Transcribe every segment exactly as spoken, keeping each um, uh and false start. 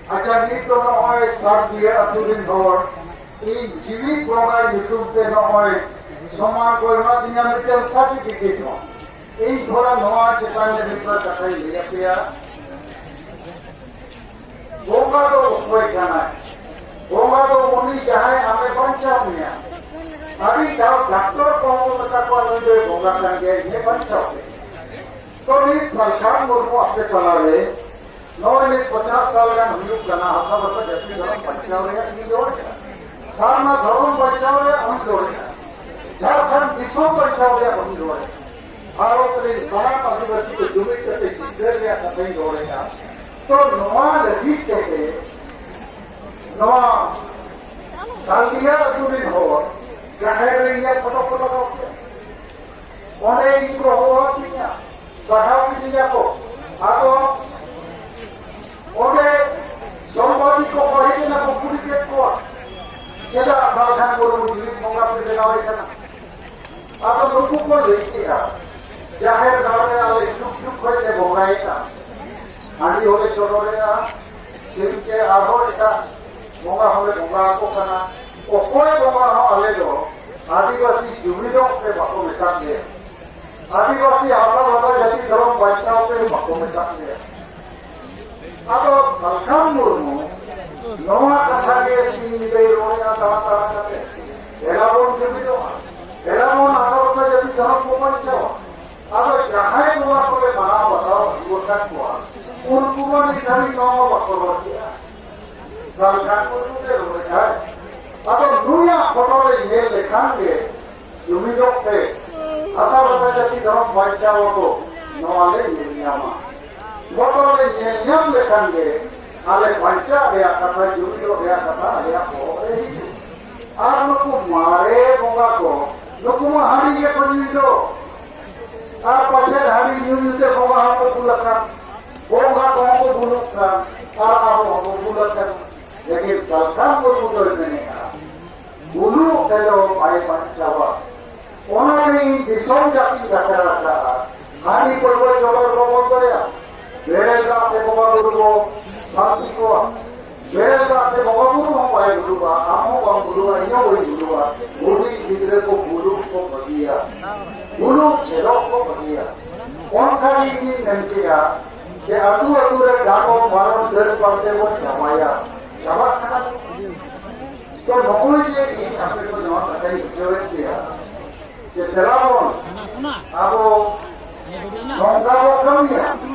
ᱟᱪᱪᱷᱟ, ᱱᱤᱛ ᱫᱚ ᱱᱚᱜᱼᱚᱭ ᱥᱟᱨ ᱫᱤᱭᱟᱹ ᱟᱹᱛᱩ ᱨᱤᱱ ᱦᱚᱲ ᱤᱧ ᱡᱤᱣᱤ ᱵᱚᱸᱜᱟ ᱧᱩᱛᱩᱢ ᱛᱮ ᱱᱚᱜᱼᱚᱭ ᱥᱚᱢᱢᱟᱱ ᱠᱚ ᱮᱢᱟ ᱫᱤᱧᱟ ᱢᱤᱫᱴᱮᱱ certificate ᱦᱚᱸ᱾ ᱤᱧ ᱛᱷᱚᱲᱟ ᱱᱚᱣᱟ ᱪᱮᱛᱟᱱ ᱨᱮ ᱢᱤᱫ ᱵᱟᱨ ᱠᱟᱛᱷᱟᱧ ᱞᱟᱹᱭ ᱟᱯᱮᱭᱟ᱾ ᱵᱚᱸᱜᱟ ᱫᱚ ᱚᱠᱚᱭ ᱠᱟᱱᱟᱭ? ᱵᱚᱸᱜᱟ ᱫᱚ ᱩᱱᱤ ᱡᱟᱦᱟᱸᱭ ᱟᱢᱮ ᱵᱟᱧᱪᱟᱣ ᱢᱮᱭᱟ᱾ ᱟᱹᱰᱤ ᱫᱷᱟᱣ ᱰᱟᱠᱛᱚᱨ ᱠᱚᱦᱚᱸ ᱠᱚ ᱢᱮᱛᱟ ᱠᱚᱣᱟ, "ᱱᱩᱭ ᱫᱚᱭ ᱵᱚᱸᱜᱟ ᱠᱟᱱ ᱜᱮᱭᱟ, ᱤᱧᱮ ᱵᱟᱧᱪᱟᱣ ᱠᱮᱫ᱾" ᱛᱚ ᱱᱤᱛ ᱥᱟᱞᱠᱷᱟᱱ ᱢᱩᱨᱢᱩ ᱟᱯᱮ ᱛᱟᱞᱟᱨᱮ ᱱᱚᱜᱼᱚᱭ ᱱᱤᱛ ᱯᱚᱪᱟᱥ ᱥᱟᱞ ᱜᱟᱱ ᱦᱩᱭᱩᱜ ᱠᱟᱱᱟ, ᱦᱟᱥᱟ ᱵᱷᱟᱥᱟ ᱡᱟᱹᱛᱤ ᱫᱷᱚᱨᱚᱢ ᱵᱟᱧᱪᱟᱣ ᱨᱮᱭᱟᱜ ᱤᱧ ᱨᱚᱲᱮᱫᱼᱟ, ᱥᱟᱨᱱᱟ ᱫᱷᱚᱨᱚᱢ ᱵᱟᱧᱪᱟᱣ ᱨᱮᱭᱟᱜ ᱦᱚᱸᱧ ᱨᱚᱲᱮᱫᱼᱟ, ᱡᱷᱟᱲᱠᱷᱚᱸᱰ ᱫᱤᱥᱚᱢ ᱵᱟᱧᱪᱟᱣ ᱨᱮᱭᱟᱜ ᱦᱚᱸᱧ ᱨᱚᱲᱮᱫᱼᱟ, ᱵᱷᱟᱨᱚᱛ ᱨᱮᱱ ᱥᱟᱱᱟᱢ ᱟᱹᱫᱤᱵᱟᱹᱥᱤ ᱠᱚ ᱡᱩᱢᱤᱫ ᱠᱟᱛᱮ ᱪᱤᱛᱟᱹᱨ ᱨᱮᱭᱟᱜ ᱠᱟᱛᱷᱟᱧ ᱨᱚᱲᱮᱫᱼᱟ᱾ ᱛᱚ ᱱᱚᱣᱟ ᱞᱟᱹᱜᱤᱫ ᱛᱮᱜᱮ ᱱᱚᱣᱟ ᱥᱟᱞᱰᱤᱦᱟ ᱟᱹᱛᱩ ᱨᱮᱱ ᱦᱚᱲ ᱡᱟᱦᱮᱨ ᱨᱮ ᱤᱧᱟᱹᱜ ᱯᱷᱳᱴᱳ ᱠᱚ ᱞᱟᱜᱟᱣ ᱠᱮᱫᱟ᱾ ᱚᱸᱰᱮ ᱤᱧ ᱠᱚ ᱦᱚᱦᱚ ᱟᱹᱫᱤᱧᱟ, ᱥᱟᱨᱦᱟᱣ ᱠᱤᱫᱤᱧᱟ ᱠᱚ᱾ ᱟᱫᱚ ᱚᱸᱰᱮ ᱥᱚᱢᱵᱟᱫᱤ ᱠᱚ ᱦᱮᱡ ᱮᱱᱟ ᱠᱚ, ᱠᱩᱞᱤ ᱠᱮᱫ ᱠᱚᱣᱟ, "ᱪᱮᱫᱟᱜ ᱥᱟᱞᱠᱷᱟᱱ ᱢᱩᱨᱢᱩ ᱡᱤᱣᱤᱫ ᱵᱚᱸᱜᱟ ᱯᱮ ᱵᱮᱱᱟᱣᱮ ᱠᱟᱱᱟ?" ᱟᱫᱚ ᱱᱩᱠᱩ ᱠᱚ ᱞᱟᱹᱭ ᱠᱮᱫᱼᱟ, "ᱡᱟᱦᱮᱨ ᱜᱟᱲ ᱨᱮ ᱟᱞᱮ ᱡᱩᱜᱽ ᱡᱩᱜᱽ ᱠᱷᱚᱱ ᱞᱮ ᱵᱚᱸᱜᱟᱭᱮᱫᱼᱟ, ᱦᱟᱺᱰᱤ ᱦᱚᱸᱞᱮ ᱪᱚᱰᱚᱨᱮᱫᱼᱟ, ᱥᱤᱢ ᱪᱮ ᱟᱨᱦᱚᱸ ᱮᱴᱟᱜ ᱵᱚᱸᱜᱟ ᱦᱚᱸᱞᱮ ᱵᱚᱸᱜᱟ ᱟᱠᱚ ᱠᱟᱱᱟ, ᱚᱠᱚᱭ ᱵᱚᱸᱜᱟ ᱦᱚᱸ ᱟᱞᱮ ᱫᱚ ᱟᱹᱫᱤᱵᱟᱹᱥᱤ ᱡᱩᱢᱤᱫᱚᱜ ᱯᱮ ᱵᱟᱠᱚ ᱢᱮᱛᱟᱫ ᱞᱮᱭᱟ, ᱟᱹᱫᱤᱵᱟᱹᱥᱤ ᱦᱟᱥᱟ ᱵᱷᱟᱥᱟ ᱡᱟᱹᱛᱤ ᱫᱷᱚᱨᱚᱢ ᱵᱟᱧᱪᱟᱣ ᱯᱮ ᱵᱟᱠᱚ ᱢᱮᱛᱟᱫ ᱞᱮᱭᱟ᱾" ᱟᱫᱚ ᱥᱟᱞᱠᱷᱟᱱ ᱢᱩᱨᱢᱩ ᱱᱚᱣᱟ ᱠᱟᱛᱷᱟ ᱜᱮ ᱥᱤᱧ ᱧᱤᱫᱟᱹᱭ ᱨᱚᱲᱮᱫᱼᱟ ᱛᱟᱲᱟ ᱛᱟᱲᱟ ᱠᱟᱛᱮ, "ᱫᱮᱞᱟ ᱵᱚᱱ ᱡᱩᱢᱤᱫᱚᱜᱼᱟ, ᱫᱮᱞᱟ ᱵᱚᱱ ᱦᱟᱥᱟ ᱵᱷᱟᱥᱟ ᱡᱟᱹᱛᱤ ᱫᱷᱚᱨᱚᱢ ᱠᱚ ᱵᱟᱧᱪᱟᱣᱟ᱾" ᱟᱫᱚ ᱡᱟᱦᱟᱸᱭ ᱱᱚᱣᱟ ᱠᱚᱞᱮ ᱢᱟᱱᱟᱣ ᱵᱟᱛᱟᱣ ᱟᱹᱜᱩ ᱟᱠᱟᱫ ᱠᱚᱣᱟ, ᱩᱱᱠᱩ ᱢᱟ ᱱᱤᱛ ᱫᱷᱟᱹᱵᱤᱡ ᱱᱚᱣᱟ ᱢᱟ ᱵᱟᱠᱚ ᱨᱚᱲ ᱠᱮᱫᱼᱟ᱾ ᱥᱟᱞᱠᱷᱟᱱ ᱢᱩᱨᱢᱩ ᱜᱮ ᱨᱚᱲᱮᱫᱼᱟᱭ᱾ ᱟᱫᱚ ᱱᱩᱭᱟᱜ ᱯᱷᱳᱴᱳ ᱨᱮ ᱧᱮᱞ ᱞᱮᱠᱷᱟᱱ ᱜᱮ ᱡᱩᱢᱤᱫᱚᱜ ᱯᱮ, ᱦᱟᱥᱟ ᱵᱷᱟᱥᱟ ᱡᱟᱹᱛᱤ ᱫᱷᱚᱨᱚᱢ ᱵᱟᱧᱪᱟᱣ ᱟᱵᱚ, ᱱᱚᱣᱟ ᱞᱮ ᱧᱮᱞ ᱧᱟᱢᱟ᱾ ᱯᱷᱳᱴᱳ ᱞᱮ ᱧᱮᱞ ᱧᱟᱢ ᱞᱮᱠᱷᱟᱱ ᱜᱮ ᱟᱞᱮ ᱵᱟᱧᱪᱟᱜ ᱨᱮᱭᱟᱜ ᱠᱟᱛᱷᱟ, ᱡᱩᱢᱤᱫᱚᱜ ᱨᱮᱭᱟᱜ ᱠᱟᱛᱷᱟ ᱟᱞᱮᱭᱟᱜ ᱵᱚᱦᱚᱜ ᱨᱮ ᱦᱤᱡᱩᱜᱼᱟ᱾ ᱟᱨ ᱱᱩᱠᱩ ᱢᱟᱨᱮ ᱵᱚᱸᱜᱟ ᱠᱚ, ᱱᱩᱠᱩ ᱢᱟ ᱦᱟᱺᱰᱤ ᱜᱮᱠᱚ ᱧᱩᱭ ᱫᱚ᱾ ᱟᱨ ᱯᱟᱪᱮᱫ ᱦᱟᱺᱰᱤ ᱧᱩ ᱧᱩ ᱛᱮ ᱵᱚᱸᱜᱟ ᱦᱚᱸᱠᱚ ᱵᱩᱞ ᱟᱠᱟᱱ, ᱵᱚᱸᱜᱟ ᱠᱚᱦᱚᱸ ᱠᱚ ᱵᱩᱞᱩᱜ ᱠᱟᱱ, ᱟᱨ ᱟᱵᱚ ᱦᱚᱸᱵᱚ ᱵᱩᱞ ᱟᱠᱟᱱ᱾ ᱞᱮᱠᱤᱱ ᱥᱟᱞᱠᱷᱟᱱ ᱢᱩᱨᱢᱩ ᱫᱚᱭ ᱢᱮᱱᱮᱫᱼᱟ, ᱵᱩᱞᱩᱜ ᱛᱮᱫᱚ ᱵᱟᱭ ᱵᱟᱧᱪᱟᱣᱟ᱾ ᱚᱱᱟᱛᱮ ᱤᱧ ᱫᱤᱥᱚᱢ ᱡᱟᱹᱛᱤᱧ ᱵᱟᱠᱷᱨᱟ ᱟᱠᱟᱫᱼᱟ, ᱦᱟᱺᱰᱤ ᱯᱟᱹᱨᱣᱟᱹ ᱪᱚᱰᱚᱨ ᱵᱚ ᱵᱚᱱᱫᱚᱭᱟ, ᱵᱮᱨᱮᱞ ᱫᱟᱜ ᱛᱮ ᱵᱚᱸᱜᱟ ᱵᱩᱨᱩ ᱵᱚ ᱥᱟᱱᱛᱤ ᱠᱚᱣᱟ, ᱤᱧᱤᱧ ᱢᱮᱱ ᱠᱮᱫᱟ ᱡᱮ ᱟᱹᱛᱩ ᱟᱹᱛᱩ ᱨᱮ ᱰᱟᱸᱰᱚᱢ ᱵᱟᱨᱚᱱ ᱫᱟᱹᱲ ᱯᱟᱱᱛᱮ ᱵᱚᱱ ᱪᱟᱵᱟᱭᱟ, ᱪᱟᱵᱟᱜ ᱠᱟᱱᱟ᱾ ᱛᱚ ᱱᱚᱜᱼᱚᱭ ᱡᱮ ᱤᱧ ᱟᱯᱮ ᱠᱚ ᱱᱚᱣᱟ ᱠᱟᱛᱷᱟᱧ ᱵᱩᱡᱷᱟᱹᱣᱮᱫ ᱯᱮᱭᱟ ᱡᱮ ᱫᱮᱞᱟ ᱵᱚᱱ ᱟᱵᱚ ᱱᱚᱝᱠᱟ ᱵᱚ ᱠᱟᱹᱢᱤᱭᱟ᱾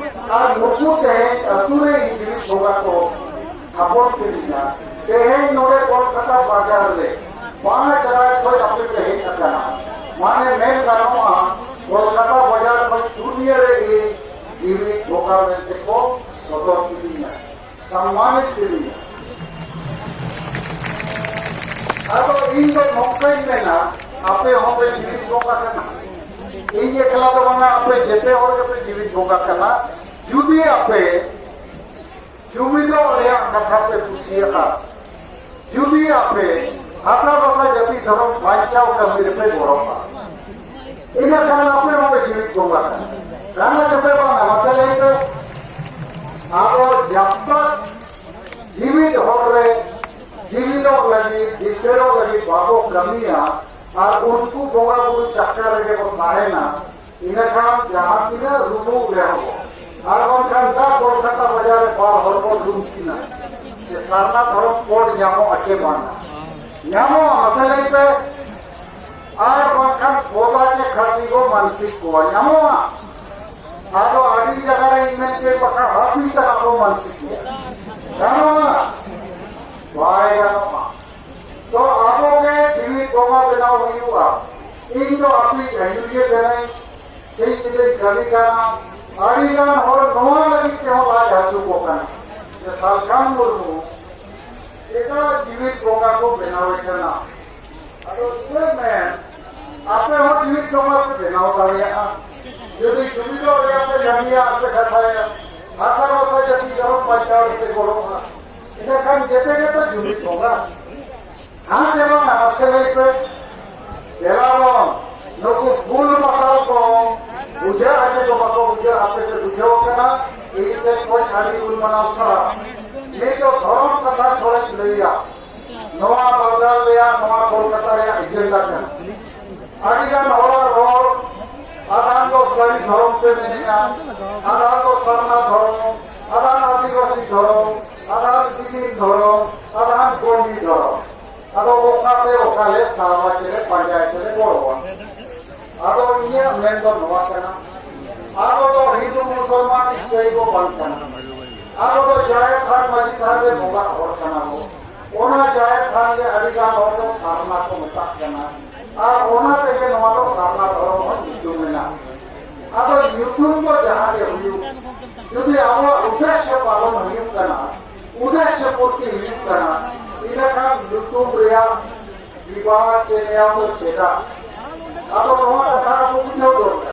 ᱟᱨ ᱱᱩᱠᱩ ᱛᱮᱦᱮᱧ ᱟᱹᱛᱩ ᱨᱮ ᱡᱤᱣᱤ ᱵᱚᱸᱜᱟ ᱠᱚ ᱛᱷᱟᱯᱚᱱ ᱠᱮᱫᱤᱧᱟ᱾ ᱛᱮᱦᱮᱧ ᱱᱚᱰᱮ ᱠᱳᱞᱠᱟᱛᱟ ᱵᱟᱡᱟᱨ ᱨᱮ ᱵᱟᱝ ᱪᱟᱞᱟᱣ ᱠᱷᱚᱱ ᱟᱯᱮ ᱯᱮ ᱦᱮᱡ ᱟᱠᱟᱱᱟ᱾ ᱢᱟᱱᱮ ᱢᱮᱱ ᱜᱟᱱᱚᱜᱼᱟ, ᱠᱳᱞᱠᱟᱛᱟ ᱵᱟᱡᱟᱨ ᱠᱷᱚᱱ ᱫᱩᱱᱤᱭᱟᱹ ᱨᱮ ᱤᱧ ᱡᱤᱣᱤ ᱵᱚᱸᱜᱟ ᱢᱮᱱᱛᱮ ᱠᱚ ᱥᱚᱫᱚᱨ ᱠᱮᱫᱤᱧᱟ, ᱥᱚᱱᱢᱟᱱᱤᱛ ᱠᱮᱫᱤᱧᱟ᱾ ᱟᱫᱚ ᱤᱧ ᱫᱚ ᱱᱚᱝᱠᱟᱧ ᱢᱮᱱᱟ, ᱟᱯᱮ ᱦᱚᱸᱯᱮ ᱡᱤᱣᱤ ᱵᱚᱸᱜᱟ ᱠᱟᱱᱟ᱾ ᱤᱧ ᱮᱠᱞᱟ ᱫᱚ ᱵᱟᱝᱟ, ᱟᱯᱮ ᱡᱮᱛᱮ ᱦᱚᱲ ᱜᱮᱯᱮ ᱡᱤᱣᱤ ᱵᱚᱸᱜᱟ ᱠᱟᱱᱟ᱾ ᱡᱩᱫᱤ ᱟᱯᱮ ᱡᱩᱢᱤᱫᱚᱜ ᱨᱮᱭᱟᱜ ᱠᱟᱛᱷᱟ ᱯᱮ ᱠᱩᱥᱤᱭᱟᱜᱼᱟ, ᱡᱩᱫᱤ ᱟᱯᱮ ᱦᱟᱥᱟ ᱵᱷᱟᱥᱟ ᱡᱟᱹᱛᱤ ᱫᱷᱚᱨᱚᱢ ᱵᱟᱧᱪᱟᱣ ᱠᱟᱹᱢᱤ ᱨᱮᱯᱮ ᱜᱚᱲᱚᱜᱼᱟ, ᱤᱱᱟᱹ ᱠᱷᱟᱱ ᱟᱯᱮ ᱦᱚᱸᱯᱮ ᱡᱤᱣᱤᱫ ᱵᱚᱸᱜᱟ ᱠᱟᱱᱟ᱾ ᱠᱟᱱᱟ ᱪᱮᱯᱮ ᱵᱟᱝᱟ? ᱢᱟᱥᱮ ᱞᱟᱹᱭ ᱯᱮ᱾ ᱟᱵᱚ ᱡᱟᱵᱛᱟᱠ ᱡᱤᱣᱤᱫ ᱦᱚᱲ ᱨᱮ ᱡᱤᱣᱤᱫᱚᱜ ᱞᱟᱹᱜᱤᱫ, ᱡᱤᱛᱠᱟᱹᱨᱚᱜ ᱞᱟᱹᱜᱤᱫ ᱵᱟᱵᱚ ᱠᱟᱹᱢᱤᱭᱟ ᱟᱨ ᱩᱱᱠᱩ ᱵᱚᱸᱜᱟ ᱵᱩᱨᱩ ᱪᱟᱠᱨᱟ ᱨᱮᱜᱮ ᱵᱚ ᱛᱟᱦᱮᱱᱟ, ᱤᱱᱟᱹᱠᱷᱟᱱ ᱡᱟᱦᱟᱸ ᱛᱤᱱᱟᱹᱜ ᱨᱩᱢᱩᱜ ᱨᱮᱦᱚᱸ ᱵᱚ, ᱟᱨ ᱵᱟᱝᱠᱷᱟᱱ ᱫᱟᱜ ᱠᱳᱞᱠᱟᱛᱟ ᱵᱟᱡᱟᱨ ᱨᱮ ᱵᱟᱨ ᱦᱚᱲ ᱵᱚ ᱫᱩᱲᱩᱵ ᱠᱤᱱᱟ, ᱡᱮ ᱥᱟᱨᱱᱟ ᱫᱷᱚᱨᱚᱢ ᱠᱳᱰ ᱧᱟᱢᱚᱜᱼᱟ ᱪᱮ ᱵᱟᱝᱟ? ᱧᱟᱢᱚᱜᱼᱟ, ᱢᱟᱥᱮ ᱞᱟᱹᱭ ᱯᱮ᱾ ᱟᱨ ᱵᱟᱝᱠᱷᱟᱱ ᱵᱚᱫᱟ ᱪᱮ ᱠᱷᱟᱹᱥᱤ ᱵᱚ ᱢᱟᱱᱥᱤᱠ ᱠᱚᱣᱟ, ᱧᱟᱢᱚᱜᱼᱟ? ᱟᱫᱚ ᱟᱹᱰᱤ ᱡᱟᱭᱜᱟ ᱨᱮ ᱤᱧ ᱢᱮᱱ ᱪᱮᱫ ᱵᱟᱠᱷᱟᱱ ᱦᱟᱹᱛᱤ ᱛᱟᱱᱟᱜ ᱵᱚ ᱢᱟᱱᱥᱤᱠ ᱠᱚᱣᱟ, ᱜᱟᱱᱚᱜᱼᱟ? ᱵᱟᱭ ᱜᱟᱱᱚᱜᱼᱟ᱾ ᱛᱚ ᱟᱵᱚ ᱜᱮ ᱡᱤᱣᱤ ᱵᱚᱸᱜᱟ ᱵᱮᱱᱟᱣ ᱦᱩᱭᱩᱜᱼᱟ᱾ ᱤᱧ ᱫᱚ ᱟᱯᱮ ᱟᱹᱭᱩᱨᱤᱭᱟᱹ ᱠᱟᱹᱱᱟᱹᱧ, ᱥᱤᱧ ᱧᱤᱫᱟᱹᱧ ᱠᱟᱹᱢᱤ ᱠᱟᱱᱟ᱾ ᱟᱹᱰᱤ ᱜᱟᱱ ᱦᱚᱲ ᱱᱚᱣᱟ ᱞᱟᱹᱜᱤᱫ ᱛᱮᱦᱚᱸ ᱞᱟᱡ ᱦᱟᱹᱥᱩ ᱠᱚ ᱠᱟᱱᱟ ᱡᱮ ᱥᱟᱞᱠᱷᱟᱱ ᱢᱩᱨᱢᱩ ᱮᱴᱟᱜ ᱡᱤᱣᱤ ᱵᱚᱸᱜᱟ ᱠᱚ ᱵᱮᱱᱟᱣᱮ ᱠᱟᱱᱟ᱾ ᱟᱫᱚ ᱤᱧᱟᱹᱜ ᱢᱮᱱ, ᱟᱯᱮ ᱦᱚᱸ ᱡᱤᱣᱤ ᱵᱚᱸᱜᱟ ᱯᱮ ᱵᱮᱱᱟᱣ ᱫᱟᱲᱮᱭᱟᱜᱼᱟ᱾ ᱡᱩᱫᱤ ᱡᱩᱢᱤᱫᱚᱜ ᱨᱮᱭᱟᱜ ᱯᱮ ᱠᱟᱹᱢᱤᱭᱟ ᱟᱨ ᱯᱮ ᱠᱟᱛᱷᱟᱭᱟ, ᱵᱷᱟᱥᱟ ᱵᱷᱟᱥᱟ ᱡᱟᱹᱛᱤ ᱫᱷᱚᱨᱚᱢ ᱵᱟᱧᱪᱟᱣ ᱨᱮᱯᱮ ᱜᱚᱲᱚᱜᱼᱟ, ᱤᱱᱟᱹᱠᱷᱟᱱ ᱡᱮᱛᱮ ᱜᱮᱛᱚ ᱡᱩᱢᱤᱫ ᱵᱚᱸᱜᱟ᱾ ᱦᱮᱸ ᱪᱮ ᱵᱟᱝᱟ? ᱢᱟᱥᱮ ᱞᱟᱹᱭ ᱯᱮ᱾ ᱫᱮᱞᱟ ᱵᱚᱱ, ᱱᱩᱠᱩ ᱵᱩᱞ ᱢᱟᱛᱟᱞ ᱠᱚ ᱵᱩᱡᱷᱟᱹᱜᱼᱟ ᱪᱮ ᱠᱚ ᱵᱟᱠᱚ ᱵᱩᱡᱷᱟᱹᱜᱼᱟ, ᱟᱯᱮ ᱯᱮ ᱵᱩᱡᱷᱟᱹᱣ ᱠᱟᱱᱟ᱾ ᱤᱧ ᱥᱮᱫ ᱠᱷᱚᱱ ᱟᱹᱰᱤ ᱜᱩᱱ ᱢᱟᱱᱟᱣ ᱥᱟᱨᱦᱟᱣ᱾ ᱱᱤᱛᱚᱜ ᱫᱷᱚᱨᱚᱢ ᱠᱟᱛᱷᱟ ᱛᱷᱚᱲᱟᱧ ᱞᱟᱹᱭᱟ᱾ ᱱᱚᱣᱟ ᱵᱟᱝᱜᱟᱞ ᱨᱮᱭᱟᱜ, ᱱᱚᱣᱟ ᱠᱳᱞᱠᱟᱛᱟ ᱨᱮᱭᱟᱜ ᱮᱡᱮᱱᱰᱟ ᱠᱟᱱᱟ᱾ ᱟᱹᱰᱤᱜᱟᱱ ᱦᱚᱲᱟᱜ ᱨᱚᱲ, ᱟᱫᱷᱟᱱ ᱫᱚ ᱥᱟᱹᱨᱤ, ᱫᱷᱚᱨᱚᱢ ᱯᱮ ᱢᱮᱱᱮᱜᱼᱟ, ᱟᱫᱷᱟᱱ ᱫᱚ ᱥᱟᱨᱱᱟ ᱫᱷᱚᱨᱚᱢ, ᱟᱫᱷᱟᱱ ᱟᱹᱫᱤᱵᱟᱹᱥᱤ ᱫᱷᱚᱨᱚᱢ, ᱟᱫᱷᱟᱱ ᱫᱤᱫᱤ ᱫᱷᱚᱨᱚᱢ, ᱟᱫᱷᱟᱱ ᱜᱚᱱᱰᱤ ᱫᱷᱚᱨᱚᱢ᱾ ᱟᱫᱚ ᱚᱠᱟᱛᱮ ᱚᱠᱟᱞᱮ ᱥᱟᱵᱟ, ᱪᱮᱞᱮ ᱯᱟᱸᱡᱟᱭ, ᱪᱮᱞᱮ ᱜᱚᱲᱚᱣᱟ? ᱟᱫᱚ ᱤᱧᱟᱹᱜ ᱢᱮᱱ ᱫᱚ ᱱᱚᱣᱟ ᱠᱟᱱᱟ, ᱟᱵᱚ ᱫᱚ ᱦᱤᱱᱫᱩ ᱢᱩᱥᱚᱞᱢᱟᱱ ᱤᱥᱟᱹᱭ ᱵᱚ ᱵᱟᱝ ᱠᱟᱱᱟ᱾ ᱟᱵᱚ ᱫᱚ ᱡᱟᱦᱮᱨ ᱛᱷᱟᱱ ᱢᱟᱹᱡᱷᱤ ᱛᱷᱟᱱ ᱨᱮ ᱵᱚᱸᱜᱟ ᱦᱚᱲ ᱠᱟᱱᱟ ᱵᱚ᱾ ᱚᱱᱟ ᱡᱟᱦᱮᱨ ᱛᱷᱟᱱ ᱜᱮ ᱟᱹᱰᱤ ᱜᱟᱱ ᱦᱚᱲ ᱫᱚ ᱥᱟᱨᱱᱟ ᱠᱚ ᱢᱮᱛᱟᱜ ᱠᱟᱱᱟ᱾ ᱟᱨ ᱚᱱᱟ ᱛᱮᱜᱮ ᱱᱚᱣᱟ ᱫᱚ ᱥᱟᱨᱱᱟ ᱫᱷᱚᱨᱚᱢ ᱦᱚᱸ ᱧᱩᱛᱩᱢ ᱢᱮᱱᱟᱜᱼᱟ᱾ ᱟᱫᱚ ᱧᱩᱛᱩᱢ ᱫᱚ ᱡᱟᱦᱟᱸ ᱜᱮ ᱦᱩᱭᱩᱜ, ᱡᱩᱫᱤ ᱟᱵᱚᱣᱟᱜ ᱩᱫᱽᱫᱮᱥᱥᱚ ᱯᱟᱞᱚᱱ ᱦᱩᱭᱩᱜ ᱠᱟᱱᱟ, ᱩᱫᱽᱫᱮᱥᱥᱚ ᱯᱩᱨᱛᱤ ᱦᱩᱭᱩᱜ ᱠᱟᱱᱟ, ᱤᱱᱟᱹᱠᱷᱟᱱ ᱧᱩᱛᱩᱢ ᱨᱮᱭᱟᱜ ᱵᱤᱵᱟᱫ ᱪᱮ ᱱᱮᱭᱟᱢ ᱫᱚ ᱪᱮᱫᱟᱜ? ᱟᱫᱚ ᱱᱚᱣᱟ ᱠᱟᱛᱷᱟ ᱟᱵᱚ ᱵᱩᱡᱷᱟᱹᱣ ᱫᱚᱨᱠᱟᱨ᱾